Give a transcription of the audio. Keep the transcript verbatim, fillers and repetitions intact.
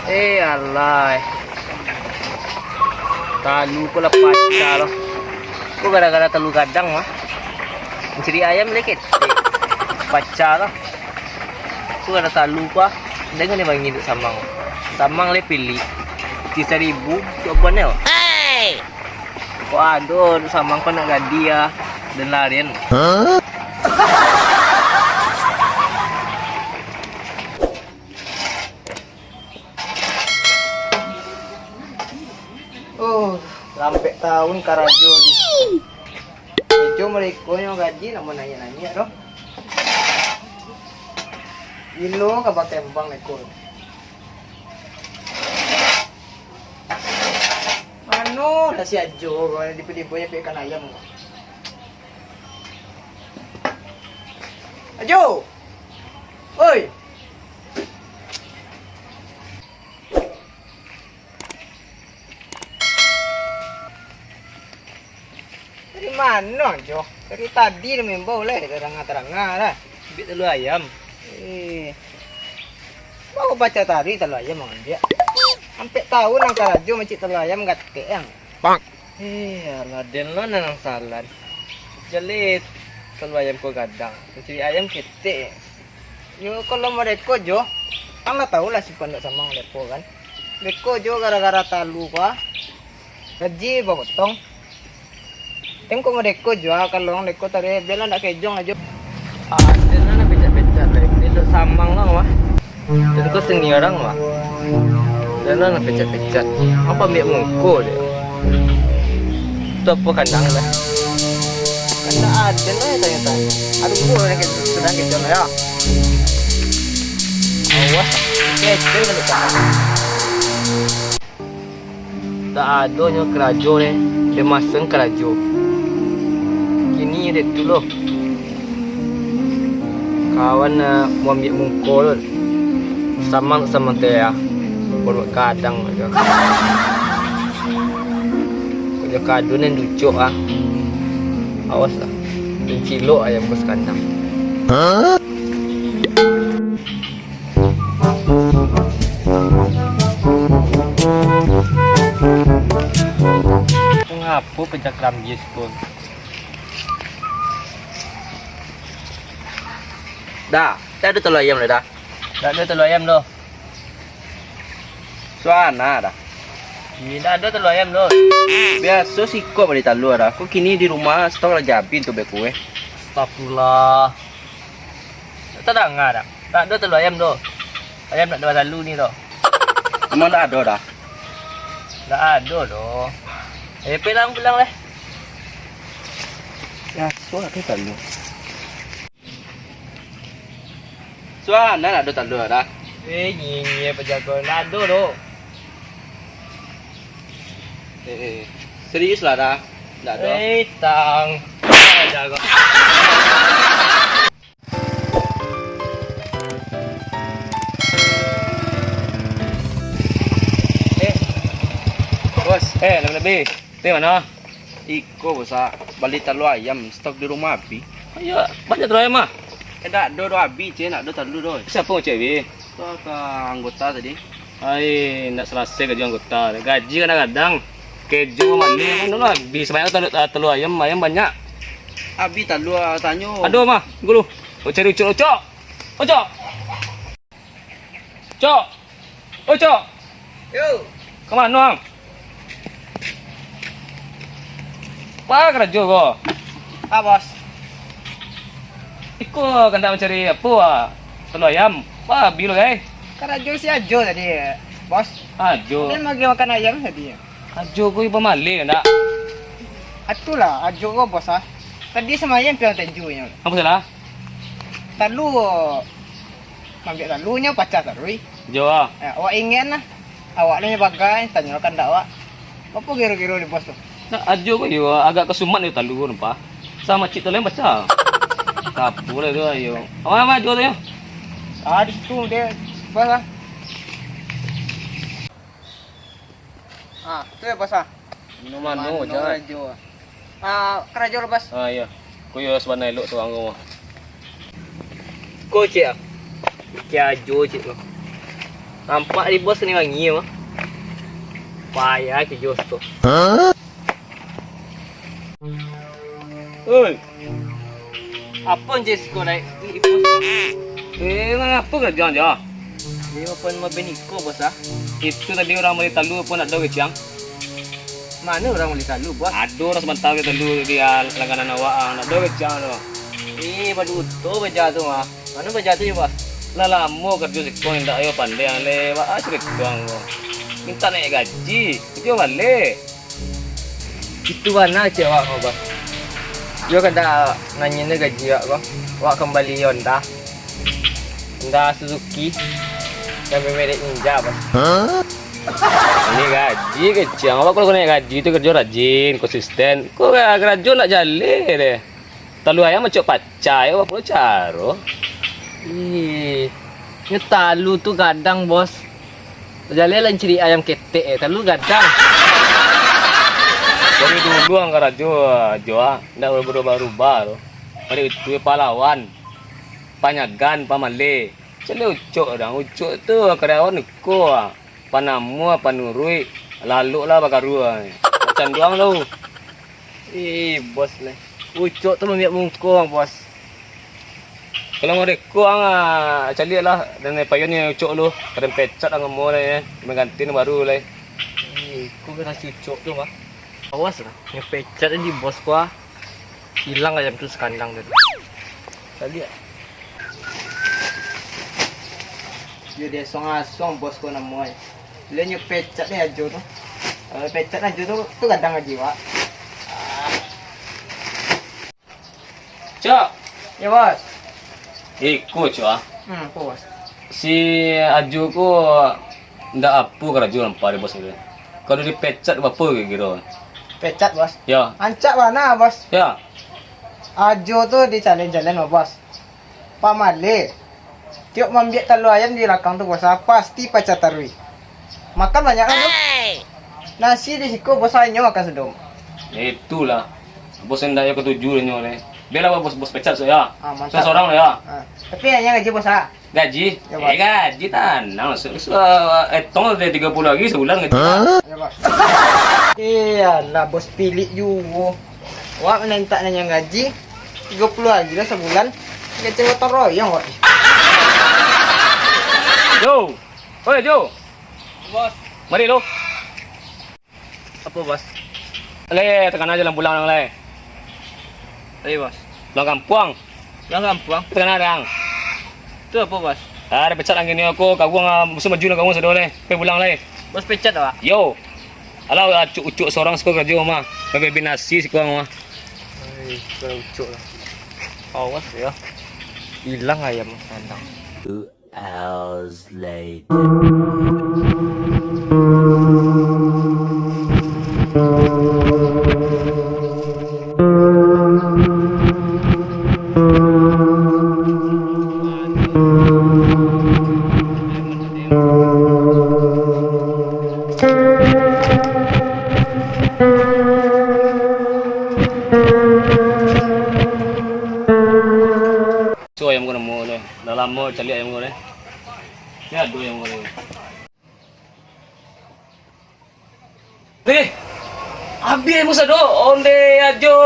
Eh, alah. Talu ko lah pacah lo. Ko gara-gara talu gadang mah. Mancari ayam lai ketek. Pacah lo. Ko gara talu ko ah. Jangan dibangi duk samang. Samang lai pilik. Ti saribu, cubo nyo. Hei! Ko ado samang ko nak gadi ah. Dan larian. Oh, lampek taun karajo di. Ejo mereko nyo gaji nak manaiak-naiak doh. Gilo ka bakembang neko. Mano lah si Ajo ko, dipo-dipo nyo pek ikan ayam ko. Ajo! Oi! Dari mano, Jo? Dari tadi lah maimbau lai, taranga-taranga lah. Ambiak talu ayam. Eh. Baru baco tadi talu ayam ambiak. Ampek taun ang karajo mancik talu ayam gatek ang. Pak. Eh, alah den lo nan salah. Jaleh talu ayam ko gadang. Mancari ayam ketek. Yo, kalau mereko jo, ang lah tau lah sifat ndak samang mereko kan. Mereko jo gara-gara talu ko ah. Gaji bapotong. Tengok mereko jo ah, kalau mereko tadi biarlah ndak kejong ajo. Ah, dia lah nak pecah-pecah tadi. Dia duk samang lah wah. Dan kau seni orang wah. Dan lah nak pecah-pecah. Apa ambiak muko dia? Tu apa kandang lah? Kandang ada lah yang tanya-tanya. Aduh, gua yang sedang kejong ya. Awas, kecil kan dekat. Tak adonyo karajo deh, deh maseng karajo. Kini deh tu lo. Kawan nak mau ambiak muko lo. Samang-samang teh ya. Baru kadang aja. Kalau kadun yang ducuk ah. Awas lah. Mencilok ayam bos kandang. Ngapo pecah kerambis pun? Dah, dah ada telur ayam dah, dah. Dah ada telur ayam tu. Suana dah. Ih, dah ada telur ayam tu. Biaso sikok bali talua dah. Kok kini di rumah stok lah jadi tu beko eh. Astagfirullah. Tak tadanga dah. Tak ada telur ayam tu. Ayam nak dua lalu ni tu. Memang tak ada dah. Tak ada tu. Eh, pulang, pulang lah. Ya, suara tu tak ada. Suah, nak ado talua dah. Eh, nyinyia pajago, ndak ado doh. Eh, eh, serius lah dah, ndak ado. Eh, tang. Pajago. Eh, bos. Eh, lebih-lebih. Dari mano? Iko, bos, ah. Bali talua ayam, stok di rumah abih. Iyo, banyak talua ayam, ah. Eh, ndak ado doh, abih, ceh, ndak ado talua doh. Siapo ngecek abih? Tu ka anggota tadi. Ai, ndak salasai gaji anggota. Gaji kadang-kadang. Kejo mano, mano lah abih. Sabanyak talua, talua ayam, ayam banyak. Abih talua, tanyo. Ado mah, gulu. Oh, cari Ucok, Ucok. Ucok. Cok! Oi, Cok! Yo! Ka mano, ang? Apo karajo ko? Ah, bos. Iko kandak mancari apo, ah? Talua ayam. Wah, bilo, gai. Karajo si Ajo tadi, bos. Ajo. Dia magi makan ayam tadi. Ajo ko pamaleh, ndak? Atulah, Ajo ko, bos, ah. Tadi samalam piang tenju nyo. Apo salah? Talu. Mambiak talunyo pacah taruih. Jo ah. Eh, awak ingin lah. Awak ni bagai, tanyo kandak awak. Apo kiro-kiro di bos tu? Nah, Ajo ko iyo agak kasumat yo talu ko nampak. Samo cik tu lain pacah. Tapu lah tu ayo. Aman, aman, Ajo tu yo. Ah, di situ dia bos lah. Ah, tu yo bos ah. Mano-mano, mano jangan. Ajo. Ah, karajo lo, bos. Ah, iyo. Ko yo sabana elok tu anggo mah. Ko cik ah. Cik Ajo cik tu. Nampak di bos ni wangi mah. Payah ke jos tu. Oi. Apo je siko naik di bos? Eh, ngapo karajo jo? Di open mobil iko, bos, ah. Itu tadi urang bali talu apo ndak ado kecek ang? Mano urang bali talu, bos? Ado urang sabanta bali talu di, ah, langganan awak, ah, ndak ado kecek ang tu. Eh, baduto baja tu, ah. Mano baja tu yo, bos? Lah lamo karajo siko, indak yo pandai ang le, baa carito ang ko. Mintak naiak gaji, karajo baleh. Itu bana kecek awak ko, bos. Yo kada nanyo gaji awak ko. Awak ka bali Honda. Honda Suzuki. Nan bamerek Ninja, bos. Naiak gaji kecek ang. Awak kalau naiak gaji tu karajo rajin, konsisten. Ko karajo ndak jaleh deh. Talu ayam macok pacai, apo caro? Ih, nyo talu tu gadang, bos. Jaleh lah ciri ayam ketek, eh, talu gadang. Dari dulu ang karajo, Jo, ah, ndak barubah-rubah tu. Dari itu pahlawan, panyagan, pamaleh. Jaleh ucok dang, ucok tu karyawan iko, ah. Panamuah, panuruik, lalok lah bakarua. Macam duang tu. Ih, bos leh. Ucok tu mambiak mungko, bos. Kalau model ko ang, ah, caliak lah, dan payuan ni ucok lu, kadang pecat ang mo leh, mangganti nan baru leh. Ih, ko kena cucok tu mah. Awas lah, nyo pecat di bos ko ah. Ilang ayam tu sakandang tu. Caliak. Yo diasuang-asuang bos ko namo ai. Lah nyo pecat ni Ajo tu. Kalau pecat Ajo tu, tu gadang gaji, Pak. Cok. Yo, bos. Iko, Cok, ah. Hmm, apo, bos? Si Ajo ko ndak apo karajo nampak di bos ko. Kalau dipecat, baa kiro-kiro? Pecat, bos? Yo. Rancak bana, bos. Yo. Ajo tu dicaliak-caliak, bos. Pamaleh. Tiok mambiak talua ayam di balakang tu, bos, ah, pasti pacah taruih. Makan banyak kan tu? Nasi di siko, bos, ah, inyo makan sadonyo. Itulah. Bos indak yo katuju inyo ni. Bialah bos, bos pecat sajo. Ah, mantap. Sorang-sorang lah yo. Ah. Tapi inyo gaji, bos, ah. Gaji? Yo, bos. Eh, gaji tanang. Su-, su-, etong dari tigo puluah hari sabulan gaji. Yo, bos. Iyolah, bos pilik juo. Awak mintak nan gaji tigo puluah hari lah sabulan. Kecek gotong royong kok. Yo. Oi, Jo. Bos. Mari lu. Apo, bos? Lai, takana jalan pulang lai. Lai, bos. Pulang kampuang. Pulang kampuang? Takana dang. Tu apo, bos? Ah, dipecat ang kini ko, kawan, ah, musim maju lah kawan sado lai. Pai pulang lai. Bos pecat awak? Yo. Alah, ucok-ucok sorang siko karajo mah. Babi nasi siko mah. Ai, kalau ucok lah. Awas yo. Ilang ayam kandang. Hours later. So, ayam ko namo tu. Lah lamo caliak ayam ko ni. Ni ado ayam ko ni. Eh, abih ayam ko sado. Ondeh Ajo.